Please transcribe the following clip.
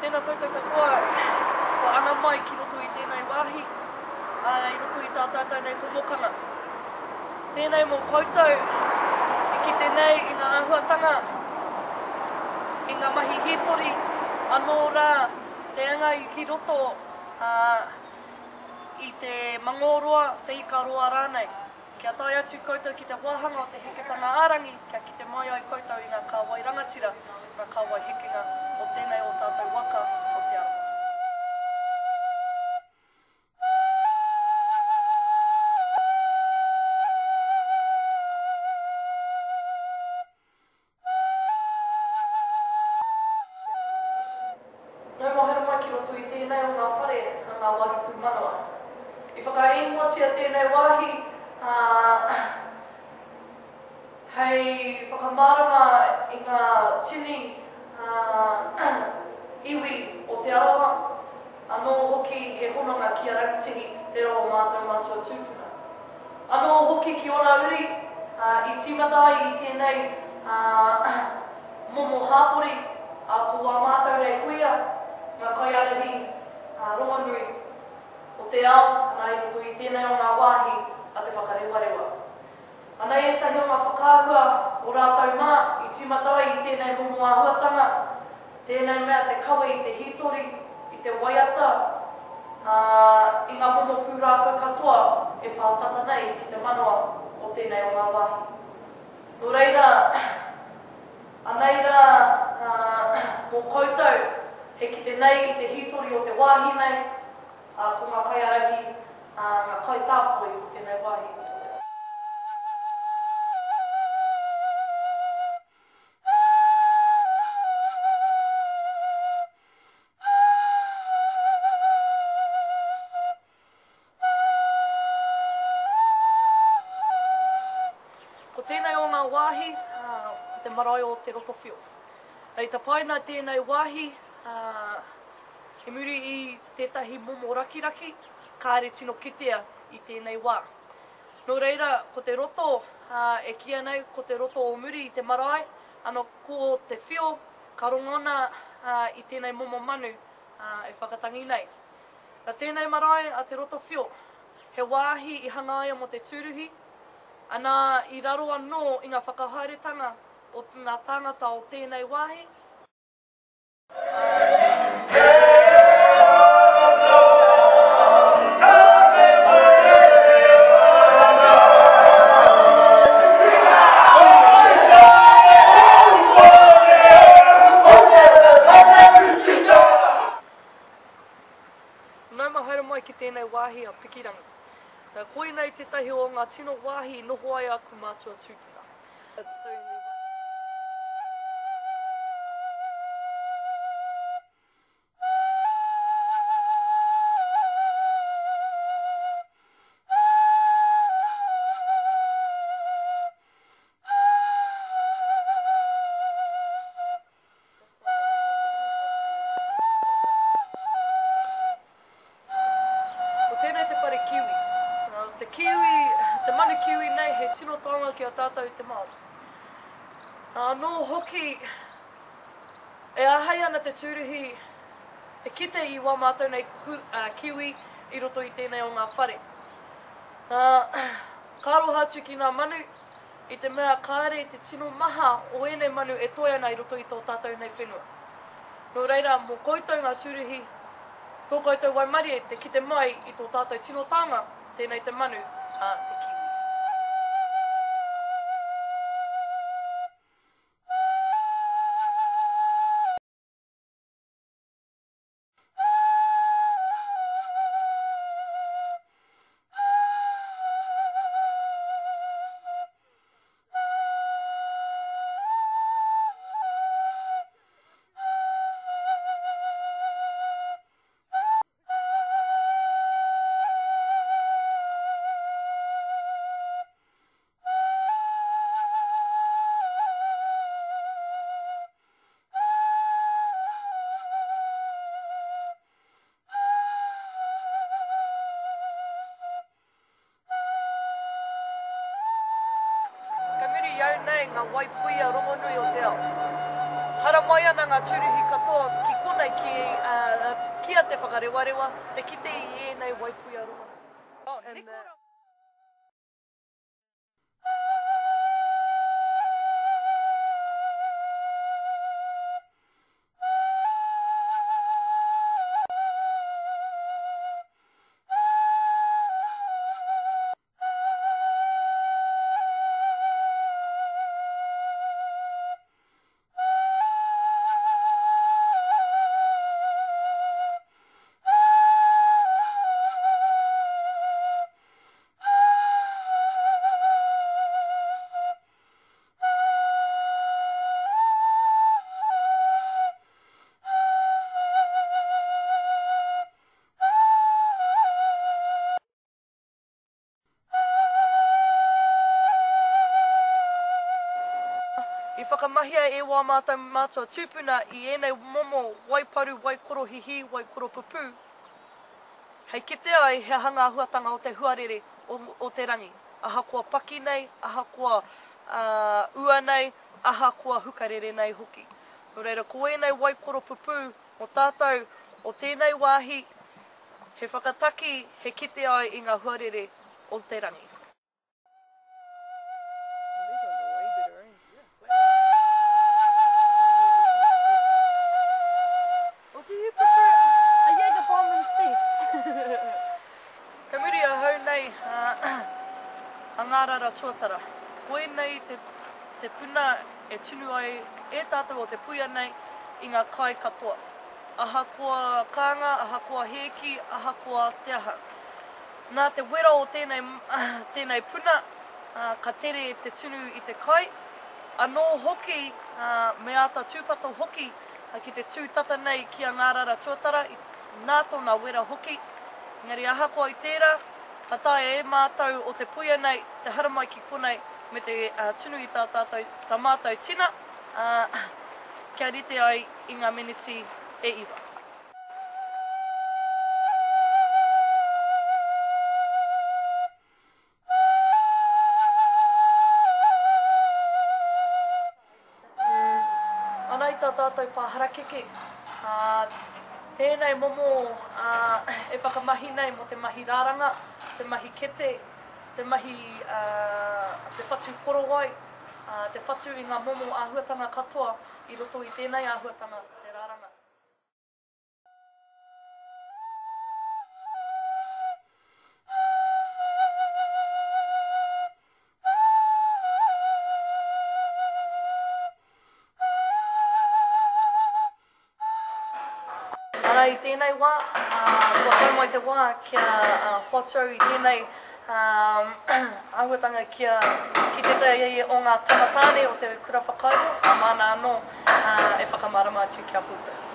Tēnā koutou katoa kua anga mai ki roto i tēnei wāhi, ā, i roto i tā tātou nei tomokanga. Tēnei mō koutou i kite nei i ngā āhuatanga, i ngā mahi hītori, anō rā te anga i ki roto, ā, i te Mangōroa, te Ikaroa rānei. Kia tae atu koutou ki te wāhanga o te heketanga ā-rangi, kia kite mai ai koutou i ngā kāwai rangatira, ngā kāwai hekenga o tēnei o tātou waka o Te Arawa. Nau mai haere mai ki roto i tēnei o ngā whare a ngā wāhi pūmanawa. I whakaingoatia tēnei wāhi, ā, hei whakamārama i ngā tini, ā, iwi o Te Arawa, anō hoki he hononga ki a Rangitihi, tērā o mātou matua tūpuna. Anō hoki ki ōna uri, ā, i tīmata ai i tēnei, ā, momo hāpori, ā, ko wā mātou nei kuia, ngā kaiārahi, ā, rongonui o te ao, ana i roto i tēnei o ngā wāhi a Te Whakarewarewa. Anei ētahi o ngā whakaahua o rātou mā i tīmata ai i tēnei momo āhuatanga, tēnei mea te kawe i te hītori, i te waiata, ā, i ngā momo pūrākau katoa e pā tata nei ki te manawa o tēnei o ngā wāhi. Nō reira, anei rā, ā, mō koutou, he kite nei i te hītori o te wāhi nei, ā, ko ngā kaiārahi, ā, ngā kaitāpoi o tēnei wāhi. Ko tēnei o ngā wāhi, ko te marae o Te Rotowhio. I tapaina tēnei wāhi i muri i tētahi momo rakiraki kāre tino kitea i tēnei wā. Nō reira, ko te roto e kīia nei ko te roto o muri i te marae, ano ko te whio ka rongona i tēnei momo manu e whakatangi nei. Na tēnei marae a Te Roto Whio, he wāhi i hangaia mō te tūruhi, ana i raro anō i ngā whakahaeretanga o ngā tāngata o tēnei wāhi. Nau mai haere mai ki tēnei wāhi a Pikirangi. Koinei tētahi o ngā tino wāhi i noho ai aku mātua tūpuna. Ko tēnei te whare kiwi. Te kiwi, te manu kiwi nei he tino taonga ki a tātou te Māori. Anō hoki, e āhei ana te tūruhi te kite i wā mātou nei kiwi i roto i tēnei o ngā whare. Ka aroha atu ki ngā manu, i te mea kāre te tino maha o ēnei manu e toe ana i roto i tō tātou nei whenua. Nō reira, mō koutou ngā tūruhi, tō koutou waimarie te kite mai i tō tātou tino taonga, tēnei te manu, ā, te kiwi. Kei muri i au nei ngā wai puia rongonui o te ao. Haramai ana ngā tūruhi katoa ki konei. nei ki, ki a Te Whakarewarewa te kite i ēnei waipuia roa. Nikora. I whakamahia e wā mātou mātua tūpuna i ēnei momo waiparu, waikorohihī, waikoropupū, hei kite ai he aha ngā āhuatanga o te huarere o te rangi, ahakoa paki nei, ahakoa ua nei, ahakoa hukarere nei hoki. Nō reira, ko ēnei waikoropupū mō tātou o tēnei wāhi, He whakataki, he kite ai i nga huarere o te rangi. Kei muri ahau nei a Ngārara Tuatara. Koinei te puna e tunu ai e tātou o te puia nei i ngā kai katoa. Ahakoa kānga, ahakoa hēki, ahakoa te aha. Nā te wera o tēnei, tēnei puna, ka tere te tunu i te kai. Anō hoki, me āta tūpato hoki ki te tū tata nei ki a Ngārara Tuatara, nā tōna wera hoki. Engari ahakoa i tērā, ka taea e mātou o te puia nei te haramai ki konei me te tunu i tā tātou, tā mātou tina, ā, kia rite ai i ngā meneti e iwa. Ana i tā tātou pā harakeke, ā, tēnei momo e whakamahi nei mō te mahi rāranga, te mahi kete, te mahi, te whatu korowai, te whatu i ngā momo āhuatanga katoa i roto i tēnei āhuatanga te rāranga. Arā, i tēnei wā, kua tau mai te wā kia hoatu au i tēnei āhuatanga kia, ki tētahi o ngā tama tāne o te kura whakairo, ā, māna anō e whakamārama atu ki a koutou.